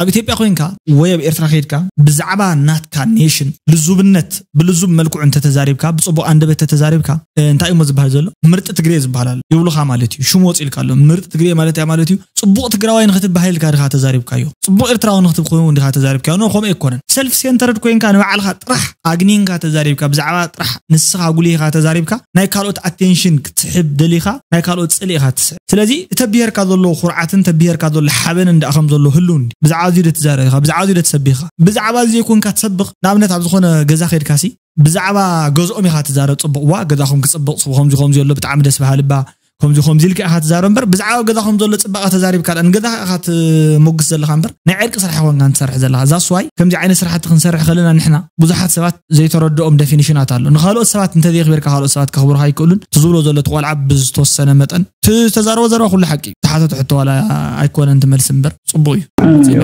ኣብ ኢትዮጵያ ኮይንካ ወይ ኣብ ኤርትራ ከይድካ ብዛዕባ ናትካ ኔሽን ልዙብነት ብልዙብ መልክዑ እንተተዛሪብካ ብፅቡቅ ኣንደበት ተተዛሪብካ እንታይ እሞ ዝበሃል ዘሎ ምርጢ ትግሬ ዝበሃል ኣሎ ይብሉካ ማለት እዩ ሽሙ ወፂልካ ኣሎ ምርጢ ትግሬ ማለት እያ ማለት እዩ ፅቡቕ ትግራዋይ ንኽትበሃል ኢልካ ዲኻ ተዛሪብካዮ? ፅቡቕ ኤርትራዊ ንኽትብ ኮይኑ እውን ዲኻ ተዛሪብካዮ? ኖ ከምኡ ኣይኮነን። ሰልፍ ሴንተርድ ኮይንካ ንባዕልኻ ጥራሕ ኣግኒንካ ተዛሪብካ ብዛዕባ ጥራሕ ንስኻ ጉሊህኻ ተዛሪብካ ናይ ካልኦት ኣቴንሽን ክትስሕብ ደሊኻ ናይ ካልኦት ኢኻ ትስዕብ። ስለዚ እተብሄርካ ዘሎ ኩርዓትን ተብሄርካ ዘሎ ሓበንን ደኣ ከም ዘሎ ህልው እንዲ ብዛዕባ እዚ ዶ ትዛረብ ኢኻ፣ ብዛዕባ እዚ ዶ ትሰብኽ ኢኻ። ብዛዕባ እዚ ዘይኮንካ ትሰብኽ። ንኣብነት ኣብ ዝኾነ ገዛ ከድካሲ ብዛዕባ ገዝኦም ኢኻ ትዛረብ። ጽቡቕ ዋ ገዛኹም ክጽብቕ ጽቡቕ ከምዚ ከምዚ ኣሎ ብጣዕሚ ደስ በሃሊ እባ ከምዚ ከምዚ ኢልካ ኢኻ ትዛረብ እምበር ብዛዕባ ገዛ ከም ዘሎ ጽባቐ ተዛሪብካ ደኣ ንገዛ ኢኻ ትሞግስ ዘለኻ እምበር ናይ ዕርቂ ስራሕ ኮንካ ትሰርሕ ዘለኻ። እዛ ስዋይ ከምዚ ዓይነት ስራሕቲ ክንሰርሕ ከለና ንሕና ብዙሓት ሰባት ዘይተረድኦም ዴፊኒሽናት ኣሎ። ንኻልኦት ሰባት እንተዘይኽበርካ ካልኦት ሰባት ከኽብሩኻ ኣይክእሉን። እቲ ዝብሎ ዘሎ እቲ ቆልዓ ብዝተወሰነ መጠን እቲ ዝተዛረቦ ዘረባ ኩሉ ሓቂ እዩ። ተሓተቱ ሕቶ ዋላ ኣይኮነን ትመልስ እምበር ጽቡቕ እዩ።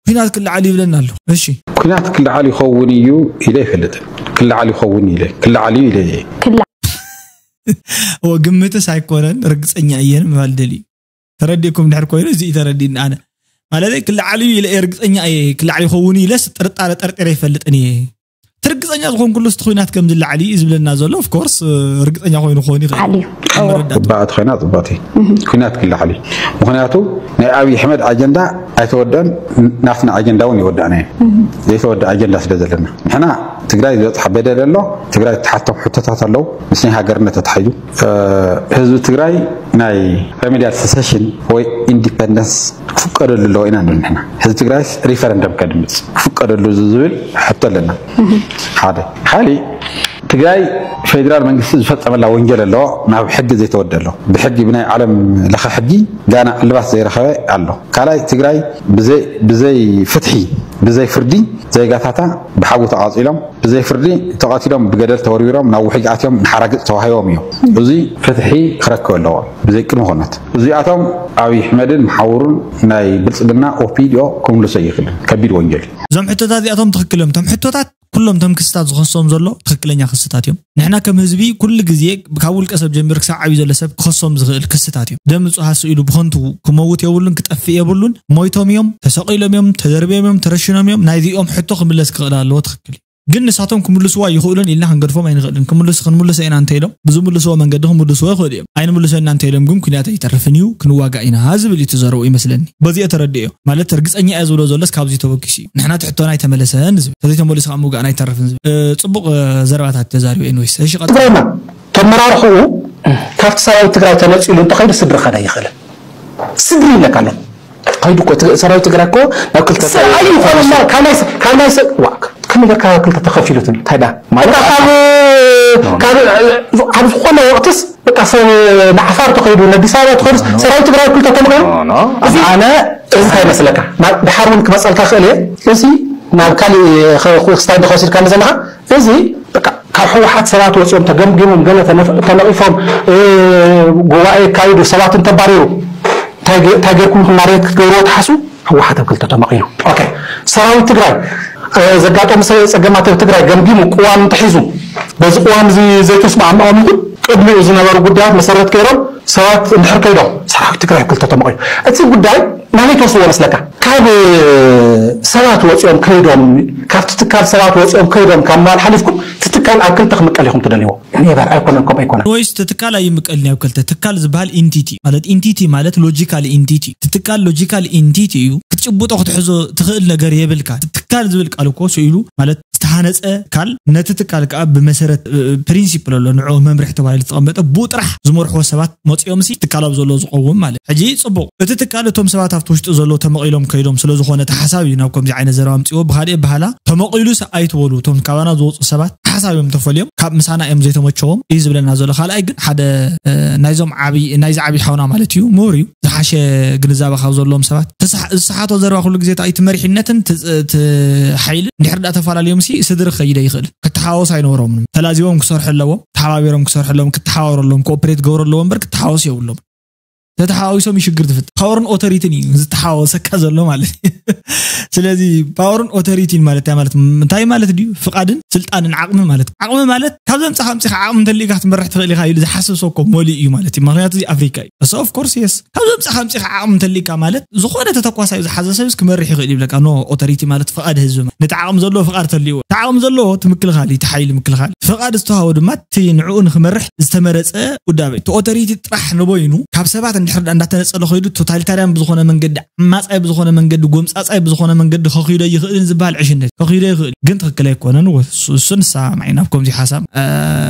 ኩናት ክለዓል ይብለና ኣሎ። እሺ ኩናት ክለዓል ይኸውን እዩ ኢለ ይፈልጥን ክለዓል ይኸውን ኢለ ክለዓል እዩ ኢለ እየ። ክላ እዎ ግምትስ ኣይኮነን ርግጸኛ እየን ምባል ደልዩ። ተረዲእኩም ድሕር ኮይኑ እዚ እዩ ተረዲእኒ ኣነ። ማለተይ ክለዓል እዩ ኢለ እየ ርግጸኛ እየ። ክለዓል ይኸውን እዩ ኢለስ ጥርጣረ ጠርጢረ ይፈልጥን እየ። እቲ ርግጸኛ ዝኾንኩሉ ስቲ ኩናት ከም ዝለዓል እዩ ዝብለና ዘሎ። ኦፍኮርስ ርግጸኛ ኮይኑ ክኾን ይኽእል። ዓል እዩ። እዎ። መረዳእታ። ጽባቐት ኮይና ጽባቐቲ ኩናት ክለዓል እዩ። ምኽንያቱ ናይ ኣብይ ኣሕመድ ኣጀንዳ ኣይተወደን። ናትና ኣጀንዳ እውን ይወዳእና እዩ። ዘይተወደ ኣጀንዳ ስለ ዘለና ንሕና ትግራይ ዝበፅሓ በደል ኣሎ። ትግራይ ትሓቶም ሕቶታት ኣለዉ ምስ ናይ ሃገርነት ተታሒዙ። ህዝቢ ትግራይ ናይ ሬሜዲያል ሰሰሽን ወይ ኢንዲፐንደንስ ክፍቀደሉ ኣለዎ ኢና ንብል ንሕና። ህዝቢ ትግራይስ ሪፈረንደም ከድምፅ ክፍቀደሉ ዝብል ሕቶ ኣለና። ሓደ ካሊእ ትግራይ ፌዴራል መንግስቲ ዝፈፀመላ ወንጀል ኣለዎ ናብ ሕጊ ዘይተወደ ኣሎ። ብሕጊ ብናይ ዓለም ለኸ ሕጊ ጋና ዕልባት ዘይረኸበ ኣሎ። ካልኣይ ትግራይ ብዘይ ብዘይ ፍትሒ ብዘይ ፍርዲ ዜጋታታ ብሓዊ ተቓፂሎም ብዘይ ፍርዲ ተቐቲሎም ብገደል ተወርዊሮም ናብ ውሕጅ ኣትዮም ንሓራግፅ ተዋሂቦም እዮም። እዚ ፍትሒ ክረክብ ኣለዎ ብዘይ ቅድሚ ኩነት። እዚኣቶም ኣብይ ኣሕመድን መሓውሩን ናይ ብልፅግና ኦፒዲዮ ክምልሶ ይኽእል ከቢድ ወንጀል እዩ። እዞም ሕቶታት እዚኣቶም ትኽክል እዮም። እቶም ሕቶታት ኩሎም እቶም ክስታት ዝኸሶም ዘሎ ትኽክለኛ ክስታት እዮም። ንሕና ከም ህዝቢ ኩሉ ግዜ ካብ ውልቀ ሰብ ጀሚሩ ክሳብ ዓብዩ ዘሎ ሰብ ክኸሶም ዝኽእል ክስታት እዮም። ደም ንጹሃ ስኢሉ ብኸንቱ ክመውት የብሉን ክጠፍእ የብሉን። ሞይቶም እዮም፣ ተሰቒሎም እዮም፣ ተደርብዮም እዮም፣ ተረሽኖም እዮም። ናይዚኦም ሕቶ ክምለስ ክኽእል ኣለዎ። ትኽክል እዩ። ግን ንሳቶም ክምልስዋ ይኽእሉን ኢልና ክንገድፎም ኣይንኽእልን። ክምልስ ክንምልሶ ኢና እንተ ኢሎም ብዝምልስዎ መንገዲ ክምልስዎ ይኽእሉ እዮም። ኣይንምልሶ ኢና እንተ ኢሎም ግን ኩናት ኣይተርፍን እዩ ክንዋጋእ ኢና ዝብል እዩ እቲ ዘረብኡ ይመስለኒ። በዚኦ ተረድእዮ። ማለት ርግጸኛ እየ ዝብሎ ዘሎስ ካብዚ ተበጊሱ እዩ። ንሕና እቲ ሕቶና ኣይተመለሰን ዝብል። ተዘይተመሊሱ ከዓ ምውጋእና ኣይተርፍን ዝብል። እ፣ ጽቡቕ፣ እ፣ ዘረባታት ተዛሪቡ። ኤንዌይስ፣ እሺ፣ ቀጥታ። ትግራይና ተመራርሕኡ ካብቲ ሰራዊት ትግራይ ተነጺሉ እንተኸይዱ ስድሪ ኸዳ ይኽእልን። ስድሪ ይብለካ ኣሎ። ከይዱ እኮ፣ እቲ ሰራዊት ትግራይ እኮ ናብ ክልተ ስ-፣ ኣይኾነማ፣ ካብ ናይ ስ-፣ ካብ ናይ ስ-፣ ዋ፣ ከመይ ጌርካ ክልተ ተኸፊሉ ትብል? እንታይ ደኣ? ማለት በቃ ካብ፣ ኖ፣ ኖ። ካብ፣ ኣብ ዝኾነ ወቕትስ በቃ ሰብ ንዓፋር ተኸይዱ፣ ንኣዲስ ኣበባ ተኸይዱ፣ ኖ፣ ኖ። ሰራዊት ትግራይ ክልተ ተመቒሉ? ኖ፣ ኖ። እዚ ኣነ፣ እዚ እንታይ መስለካ? ማ-፣ ድሓር እውን ክመጸልካ ክእል እየ። እዚ ናብ ካሊእ ኸ-፣ ክስታይ ዶ ከሲድካ ዘለኻ? እዚ በቃ ካብ ህወሓት ሰባት ወፂኦም ተገምጊሞም ገለ ተነፍ-፣ ተነቒፎም፣ እ፣ ጉባኤ የካይዱ ሰባት እንተባሪሩ እንታይ ገ-፣ እንታይ ጌርኩም ኢኹም ናሬት ክትገብርዎ ትሓስቡ? ህወሓት ኣብ ክልተ ተመቒሉ። ኦኬ። ሰራዊት ትግራይ፣ እ፣ ዘጋጠሙ ሰ-፣ ፀገማት ኣብ ትግራይ ገምጊሙ ቅዋም እንተሒዙ በዚ ቅዋም እዚ ዘይተስማዕምዖም ይኹን ቅድሚኡ ዝነበሩ ጉዳያት መሰረት ገይሮም ሰባት እንድሕር ከይዶም ሰራዊት ትግራይ ኣብ ክልተ ተመቒሉ። እቲ ጉዳይ ናበይ ትወስድዎ መስለካ? ካብ ሰባት ወፂኦም ከይዶም፣ ካብቲ ትካል ሰባት ወፂኦም ከይዶም ካብ ምባል ሓሊፍኩም እቲ ትካል ኣብ ክልተ ክምቀል ኢኹም ትደልይዎ? ኔቨር፣ ኣይኮነን፣ ከምኡ ኣይኮነን። ወይስ እቲ ትካል ኣይምቀልን ኣብ ክልተ? ትካል ዝበሃል ኢንቲቲ ማለት፣ ኢንቲቲ ማለት ሎጂካል ኢንቲቲ። እቲ ትካል ሎጂካል ኢንቲቲ እዩ። ክትጭብጦ ክትሕዞ ትኽእል ነገር የብልካ። እቲ ትካል ዝብል ቃል እኮ ስኢሉ ማለት ዝተሃነፀ ትካል፣ ነቲ ትካል ከዓ ብመሰረት፣ እ፣ ፕሪንሲፕል ኣሎ፣ ንዕኡ መምርሒ ተባሂሉ ዝተቐመጠ፣ ብኡ ጥራሕ ዝመርሕዎ ሰባት መፂኦም ሲ ትካል ኣብ ዘሎ ዝቐውም ማለት። ሕጂ ፅቡቕ፣ እቲ ትካል እቶም ሰባት ኣብቲ ውሽጢ ዘለዉ ተመቒሎም ከይዶም ስለ ዝኾነ እቲ ሓሳብ እዩ ናብ ከምዚ ዓይነት ዘረባ ኣምፅዎ። ብኻሊእ ኣበሃህላ ተመቒሉ ሲ ኣይትበሉ፣ እቶም ካባና ዝወፁ ሰባት ሓሳብ እዮም ተፈልዮም፣ ካብ ምሳና እዮም ዘይተመቸዎም እዩ ዝብለና ዘሎ። ካልኣይ ግን ሓደ፣ እ፣ ናይዞም ዓብዪ፣ ናይዚ ዓብዪ ሓውና ማለት እዩ፣ ምሁር እዩ፣ ዝሓሸ ግንዛበ ካብ ዘለዎም ሰባት። ተሳሕ-፣ ዝሰሓቶ ዘረባ ኩሉ ግዜ እንታይ እዩ? እቲ መሪሕነትን እቲ፣ እቲ ሓይልን እንድሕር ደኣ ተፈላለዮም ሲ ስድሪ ክኸይደ ይኽእል። ክተሓዋወሱ ኣይነበሮምን። ተላዚቦም ክሰርሑ ኣለዎም፣ ተሓባቢሮም ክሰርሑ ኣለዎም፣ ክተሓባበሩ ኣለዎም፣ ኮኦፕሬት ክገብሩ ኣለዎም እምበር ክተሓዋወሱ የብሎም። ተተሓዋዊሶም እዩ ሽግር ትፍጠር። ፓወርን ኦቶሪትን እዩ ዝተሓዋወሰካ ዘሎ ማለት እዩ። ስለዚ ፓወርን ኦቶሪቲን ማለት እንታይ ማለት፣ እንታይ ማለት ድዩ? ፍቓድን ስልጣንን ዓቕሚ ማለት። ዓቕሚ ማለት ካብ ዘምጻኻ ኣምጺኻ ዓቕሚ እንተሊእካ ክትመርሕ ትኽእል ኢኻ ኢሉ ዝሓስብ ሰብ እኮ መሊኡ እዩ ማለት እዩ። ምኽንያቱ እዚ ኣፍሪካ እዩ። እሱ ኦፍ ኮርስ የስ። ካብ ዘምጻኻ ኣምጺኻ ዓቕሚ እንተሊእካ ማለት ዝኾነ ተተኳሳይ ዝሓዘ ሰብስ ክመርሕ ይኽእል ይብለካ። ኖ፣ ኦቶሪቲ ማለት ፍቓድ ህዝቢ ማለት። ነቲ ዓቕሚ ዘለዎ ፍቓድ ተልይዎ። እቲ ዓቕሚ ዘለዎ እቲ ምክልኻል እዩ፣ እቲ ሓይሊ ምክልኻል። ፍቓድ ዝተዋህቦ ድማ እቲ ንዕኡ ንክመርሕ ዝተመረጸ ውዳበ እዩ። እቲ ኦቶሪቲ ጥራሕ ንበይኑ ካብ ሰባት እንድሕር ዳ እንዳተነጸለ ከይዱ ቶታሊታርያን ብዝኾነ መንገዲ፣ ዓማጻይ ብዝኾነ መንገዲ፣ ጎምጻጻይ ብዝኾነ መንገዲ ከኺዶ ይኽእልን ዝበሃል ዕሽነት ከኺዶ ይኽእል፣ ግን ትኽክል ኣይኮነን። ወ-፣ እሱ፣ እሱ ንሰማማዕ ኢና ኣብ ከምዚ ሓሳብ። እ፣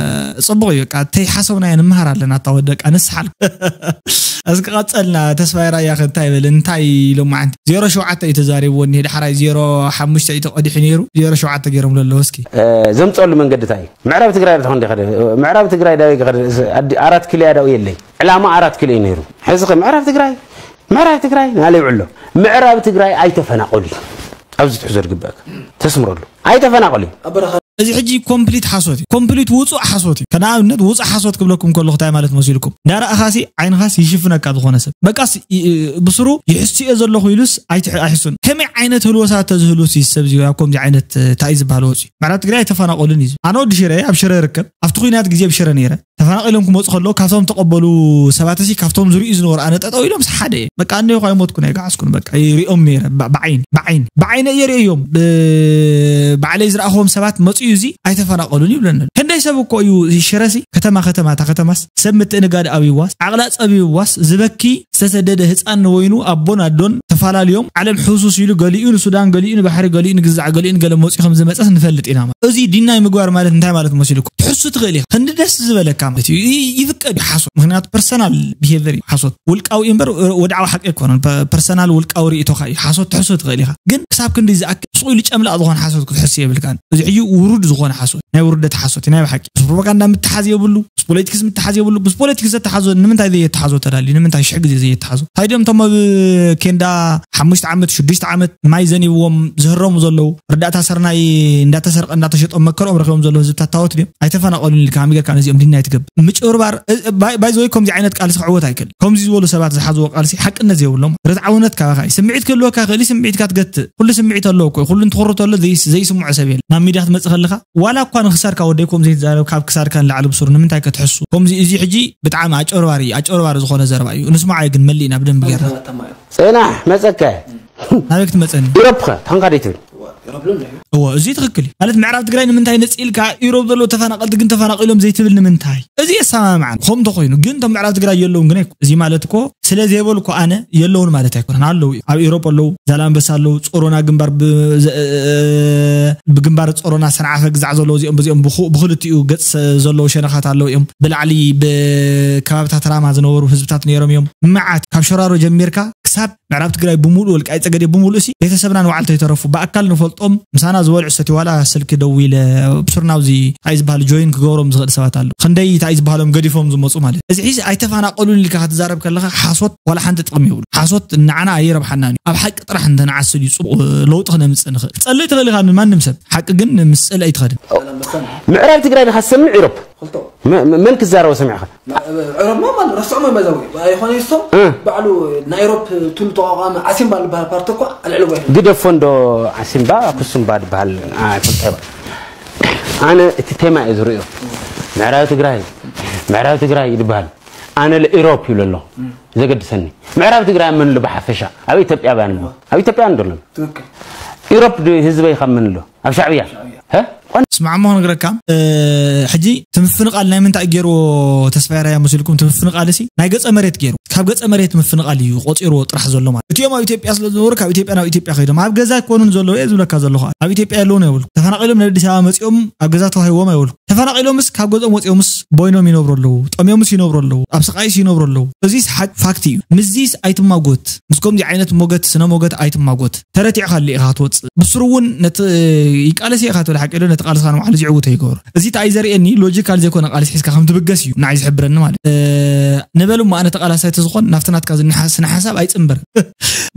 ጽቡቕ እዩ። በቃ፣ ተይሓሰብናዮ ንምሃር ኣለና። እታ ወደቃ ንስሓል። እስኪ ቀጸልና፣ ተስፋይ ራያ ከ እንታይ ይብል? እንታይ ኢሎማዓንቲ? ዜሮ ሸውዓተ እዩ ተዛሪብዎ እኒሄ። ዳሕራይ ዜሮ ሓሙሽተ እዩ ተቐዲሑ ነይሩ። ዜሮ ሸውዓተ ገይሮምሉ ኣለዉ። እስኪ። እ፣ ዘምጸሉ መንገዲ እንታይ እዩ? ምዕራብ ትግራይ ዶ ተኾን ዶ ይኸደ? ምዕራብ ትግራይ ዳበይ ክኸደ? ኣዲ-፣ ኣራት ኪሎ ያዳው የለይ። ዕላማ ኣራት ኪሎ እዩ ነይሩ። ሕዚ ኸ ምዕራብ ትግራይ፣ ምዕራብ ትግራይ ናለ ይውዕሎ። ምዕራብ ትግራይ ኣይተፈናቐሉ እዩ። ኣብዚ ትሕዞ ዝግበእካ። ተስምረሉ። ኣይተፈናቐሉ እዩ። ኣብ በረኻ እዚ ሕጂ ኮምፕሊት ሓሶት እዩ። ኮምፕሊት ውጹእ ሓሶት እዩ። ከነኣብነት ውጹእ ሓሶት ክብለኩም ከለኹ እንታይ ማለት መሲልኩም? እንዳረኣኻሲ ዓይንኻስ ይሽፍነካ ዝኾነ ሰብ። በቃስ ይ-፣ ብስሩ ይሕስዮ ዘለኹ ኢሉስ ኣይትሕ-፣ ኣይሕሱን። ከመይ ዓይነት ህልወሳት ተዝህሉስ እዩ ሰብ እዚ ኣብ ከምዚ ዓይነት፣ እ፣ እንታይ እዩ ዝበሃል ወፂኡ? ምዕራብ ትግራይ ኣይተፈናቐሉን እዩ። ኣነ ወዲ ሽረ እየ፣ ኣብ ሽረ ይርከብ። ኣብቲ ኲናት ግዜ ኣብ ሽረ ነይረ። ተፈናቒሎም ክመፁ ከለዉ ካብቶም ተቐበሉ ሰባት እዚ ካብቶም ዝርእዩ ዝነበሩ ኣነ ጠጠው ኢሎም ሓደ እየ። በቃ እነ ይኳ ኣይሞትኩን ኣይገዓዝኩን። በቃ ይሪኦም ነይረ። ብ-፣ ብዓይኒ፣ ብዓይኒ፣ ብዓይነ እየ ርእዮም። ብ-፣ ባዕለይ ዝረኣኽዎም ሰባት መፅኡ እዚ ኣይተፈናቐሉን ይብለኒ። ክንደይ ሰብ እኮ እዩ እዚ ሽረሲ ከተማ ከተማ፣ እታ ከተማስ ሰብ ምትእንጋድ ኣብይዋስ፣ ዓቕላ ጸቢብዋስ፣ ዝበኪ ዝተሰደደ ህፃን ንወይኑ ኣቦን ኣዶን ተፋላልዮም፣ ዓለም ሕሱስ ኢሉ ገሊኡ ንሱዳን፣ ገሊኡ ንባሕሪ፣ ገሊኡ ንግዛዕ፣ ገሊኡ ንገለ መፂኡ ከም ዝመፀስ ንፈልጥ ኢና። ማለት እዚ ዲናይ ምግባር ማለት እንታይ ማለት መሲልኩም? ትሕሱ ትኽእል ኢኻ። ክንዲ ደስ ዝበለካ ማለት እዩ። ይ-፣ ይፍቀድ እዩ ሓሶት። ምክንያቱ ፐርሰናል ቢሄቨር እዩ ሓሶት። ውልቃዊ እዩ እምበር ወድዓዊ ሓቂ ኣይኮነን። ፐ-፣ ፐርሰናል ውልቃዊ ርእይቶኻ እዩ። ሓሶት ትሕሱ ትኽእል ኢኻ። ግን ክሳብ ክንዲ ዝኣክል ስቕ ኢሉ ጨምላቕ ዝኾነ ሓሶት ክትሕሱ የብልካን። እዚ ሕጂ ውሩድ ዝኾነ ሓሶት፣ ናይ ውርደት ሓሶት፣ ናይ ብሓቂ ምስ ፕሮፓጋንዳ ምትሓዝ የብሉ፣ ምስ ፖለቲክስ ምትሓዝ የብሉ። ምስ ፖለቲክስ ዘተሓዞ ንምንታይ ዘየተሓዞ ተዳልዩ? ንምንታይ ሽሕ ግዜ ዘየተሓዞ? እንታይ ድዮም እቶም ኣብ ኬንዳ ሓሙሽተ ዓመት፣ ሽዱሽተ ዓመት ማይ ዘኒብዎም ዝህረሙ ዘለዉ፣ ርዳእታ ሰርናይ እንዳተሰርቀ እንዳተሸጦም መከርኦም ረኺቦም ዘለዉ ህዝብታት ታወት ድዮም? ኣይተፈናቐሉን ኢልካ ከመይ ጌርካ ነዚኦም ዲናይ ትገብር? ምጭብርባር፣ እ፣ እ፣ ባይ፣ ባይ ዘ ወይ ከምዚ ዓይነት ቃልሲ ክዕወት ኣይክእል። ከምዚ ዝበሉ ሰባት ዝሓዝዎ ቃልሲ ሓቅነት ዘይብሎም፣ ርትዓውነት ካባኻ እዩ። ስምዒት ክህልወካ ይኽእል እዩ፣ ስምዒትካ ትገትእ። ኩሉ ስምዒት ኣለዎ እኮ፣ ኩሉ እንትኹርቶ ኣሎ፣ ዘይስ-፣ ዘይስምዖ ሰብ የለ። ናብ ሚድያ ክትመጽእ ከለኻ፣ ዋላ እኳ ንክሳድካ ወደይ ከምዚ ዘይትዛረብ፣ ካብ ክሳድካ ንላዕሊ ብሱር ንምንታይ ከትሕሱ? ከምዚ፣ እዚ ሕጂ ብጣዕሚ ኣጨርባሪ፣ ኣጨርባሪ ዝኾነ ዘረባ እዩ። ንስማዓዮ ግን መሊእና ብደንብ ጌርና። ጽናሕ መጸካ። ናበይ ክትመጸኒ? ኢሮፕ ከ ታንካ ደይ ትብል? እዎ፣ እዚ ትኽክል እዩ። ማለት ምዕራብ ትግራይ ንምንታይ ነጽ ኢልካ ኢሮፕ ዘለዉ ተፈናቐልቲ ግን ተፈናቒሎም ዘይትብል ንምንታይ? እዚ የሰማምዓን። ከምኡ እንተኾይኑ ግን እቶም ምዕራብ ትግራይ የለውን ግን ኣይኮ-፣ እዚ ማለት እኮ ስለ ዘይበልኩ ኣነ የለውን ማለት ኣይኮነን። ኣለዉ እዮም። ኣብ ኢሮፕ ኣለዉ፣ ዛላንበሳ ኣለዉ፣ ጾሮና ግንባር ብ-፣ ዘ-፣ ብግንባር ጾሮና ሰንዓፈ ግዛዕ ዘለዉ እዚኦም በዚኦም ብኹ-፣ ብኽልቲኡ ገጽ ዘለዉ ሸነኻት ኣለዉ እዮም። ብላዕሊ ብከባብታት ራማ ዝነበሩ ህዝብታት ነይሮም እዮም። መዓት ካብ ሸራሮ ጀሚርካ ክሳብ ምዕራብ ትግራይ ብምሉእ፣ ወልቃይት ጸገዴ ብምሉእ ሲ ቤተሰብና ንባዕልቶ ይተረፉ። ብኣካል ንፈልጦም ምሳና ዝበልዑ ሰትዩ ዋላ ስልኪ ደዊለ ብሱርና ኣብዚ እንታይ ዝበሃል ጆይን ክገብሮም ዝኽእል ሰባት ኣለዉ። ክንደይ እንታይ ዝበሃሎም ገዲፎም ዝመጹ ማለት። እዚ ሕዚ ኣይተፈናቐሉን ኢልካ ክትዛረብ ከለኻ ሓሶት ዋላ ሓንቲ ጥቕሚ የብሉ። ሓሶት ንዓና ኣይረብሓናን እዩ። ኣብ ሓቂ ጥራሕ እንተንዓስል እዩ ጽቡቕ ለውጢ ክነምጽእ ንኽእል። ክትጸልእ ትኽእል ኢኻ ንማንም ሰብ። ሓቂ ግን ምስ ጽልኢ ኣይትኸድን። ምዕራብ ትግራይ ዲኻ ትሰምዕ ኢሮፕ? ፈልጦ። መ-፣ መ-፣ መን ክዛረቦ ሰሚዕኻ? ማ-፣ ዕረብማ ማለት ረስዖም እዮም በዛው። ኣይኾነ ይስቶም እ። ባዕሉ ናይ ኤሮፕ ትሉ ተቋቋሚ ዓሲምባ ዝበሃል ፓርቲ እኮ ኣልዕልዎ ይኽእል። ግደፎ እንዶ ዓሲምባ፣ ኩሱምባ ዝበሃል ኣይፈልጦ እየ። ኣነ እቲ ቴማ እየ ዝርእዮ። ምዕራብ ትግራይ፣ ምዕራብ ትግራይ ይበሃል። ኣነ ለኢሮፕ ይብሎ ኣሎ። ዘገድሰኒ። ምዕራብ ትግራይ ኣብ መን ኣሎ ብሓፈሻ? ኣብ ኢትዮጵያ ባን ኣሎ። ኣብ ኢትዮጵያ እንዶ ኣሎ። ትክክል። ኢሮፕ ድ-፣ ህዝበይ ካብ መን ኣሎ? ኣብ ሻዕብያ። ሻዕብያ። ሀ? ቆን- ስማዕ እሞ ክነግረካ፣ እ፣ ሕጂ እቲ ምፍንቓል ናይ ምንታይ ገይርዎ ተስፋዬ ራያ መሲልኩም? እቲ ምፍንቓል እሲ ናይ ገጸ መሬት ገይሩ። ካብ ገጸ መሬት ምፍንቓል እዩ ቆጺርዎ ጥራሕ ዘሎ ማለት። እቲኦም ኣብ ኢትዮጵያ ስለ ዝነበሩ ካብ ኢትዮጵያ ናብ ኢትዮጵያ ከይዶም። ኣብ ገዛ ኣይኮኑን ዘለዉ እየ ዝብለካ ዘለኹ። ኣብ ኢትዮጵያ የለውን ኣይበልኩ። ተፈናቒሎም ናብ ኣዲስ ኣበባ መጺኦም ኣብ ገዛ ተዋሂቦም ኣይበልኩ። ተፈናቒሎምስ ካብ ገዝኦም ወፂኦምስ ቦይኖም ይነብሩ ኣለዉ፣ ጠምዮምስ ይነብሩ ኣለዉ፣ ኣብ ስቓይስ ይነብሩ ኣለዉ። እዚስ ሓቅ ፋክት እዩ። ምስዚስ ኣይትማጎት። ምስ ከምዚ ዓይነት ሞገት፣ ስነ ሞገት ኣይትማጎት። ተረቲዕካ ኣለ ኢኻ ትወፅእ። ብስሩ እውን ነቲ ይቃለስ ኢኻ ትብል ሓቂ ዶ፣ ነቲ ቃልስኻ ንባዕሉ ዝዕውቶ ይገብሮ። እዚ እንታይ እዩ ዘርእየኒ? ሎጂካል ዘይኮነ ቃልሲ ሒዝካ ከም ትብገስ እዩ ንዓይ ዝሕብረኒ ማለት። እ፣ ንበል እሞ ኣነ ተቃላሳይ ተዝኾን ናብቲ ናትካ ዝንሓ-፣ ስነ ሓሳብ ኣይፅንበርን።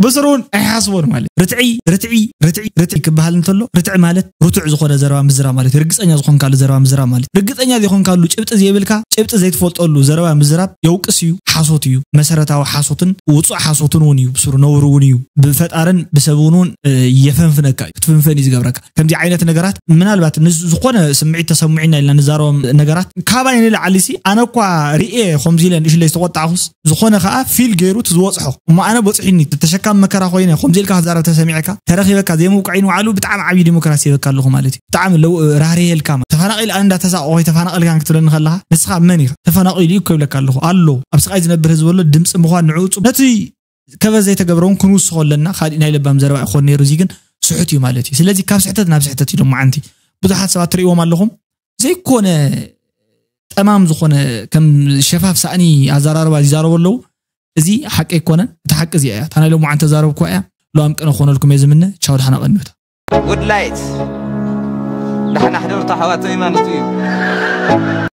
ብስሩ እውን ኣይሓስቦን ማለት። ርትዒ፣ ርትዒ፣ ርትዒ፣ ርትዒ ክበሃል እንተሎ፣ ርትዒ ማለት ርቱዕ ዝኾነ ዘረባ ምዝራብ ማለት እዩ። ርግፀኛ ዝኾንካሉ ዘረባ ምዝራብ ማለት እዩ። ርግፀኛ ዘይኮንካሉ ጭብጢ ዘይብልካ፣ ጭብጢ ዘይትፈልጠሉ ዘረባ ምዝራብ የውቅስ እዩ፣ ሓሶት እዩ፣ መሰረታዊ ሓሶትን ውፁእ ሓሶትን እውን እዩ። ብስሩ ነውሪ እውን እዩ። ብፈጣርን ብሰብ እውን እውን፣ እ፣ የፈንፍነካ እዩ። ክትፍንፈን እዩ ዝገብረካ። ከምዚ ዓይነት ነገራት ምናልባት ዝኾነ ስምዒት ተሰምዒና ኢልና ንዛረቦም ነገራት ካባይ ንላዕሊ ሲ ኣነ እኳ ርኤ ከምዚ ኢለ ንእሽለይ ዝተቆጣዕኹስ ዝኾነ ከዓ ፊል ገይሩ እቲ ዝበፅሖ እሞ ኣነ በፅሒኒ ተሸካሚ መከራ ኮይነ ከምዚ ኢልካ ክዛረብ ተሰሚዕካ ተረኪበካ ዘይምውቃዕ ንባዕሉ ብጣዕሚ ዓብዪ ዲሞክራሲ ይበካ ኣለኹ ማለት እዩ። ብጣዕሚ ለው ራህርየልካ ማለት ተፈናቒል ኣነ እንዳተሳቆ ወይ ተፈናቐልካ ክትብለኒ ከለኻ ንስኻ መን ኢኻ ተፈናቒሉ እዩ እኮ ይብለካ ኣለኹ ኣሎ ኣብ ስቓይ ዝነብር ህዝቢ ኣሎ ድምፂ ምዃን ንዕኡ ነቲ ከበ ዘይተገብረ እውን ክንውስኾ ኣለና። ካልእ ናይ ለባም ዘረባ ይኾን ነይሩ፣ እዚ ግን ስሑት እዩ ማለት እዩ። ስለዚ ካብ ስሕተት ናብ ስሕተት እዩ ሎማዓንቲ ብዙሓት ሰባት ትርእይዎም ኣለኹም። ዘይኮነ ጠማም ዝኾነ ከም ሸፋፍ ሳእኒ ኣዘራርባ ይዛረቡ ኣለዉ። እዚ ሓቂ ኣይኮነን። እቲ ሓቂ እዚኣ እያ። እታ ናይ ሎማዓንቲ ተዛረብኩዋ እያ። ሎኣም ቅነ ክኾነልኩም እየ ዝምነ። ቻው፣ ደሓና ቀንዩታ። ጉድ ላይት ዳሕና ሕደሩ ኣሕዋተይ ማለት እዩ።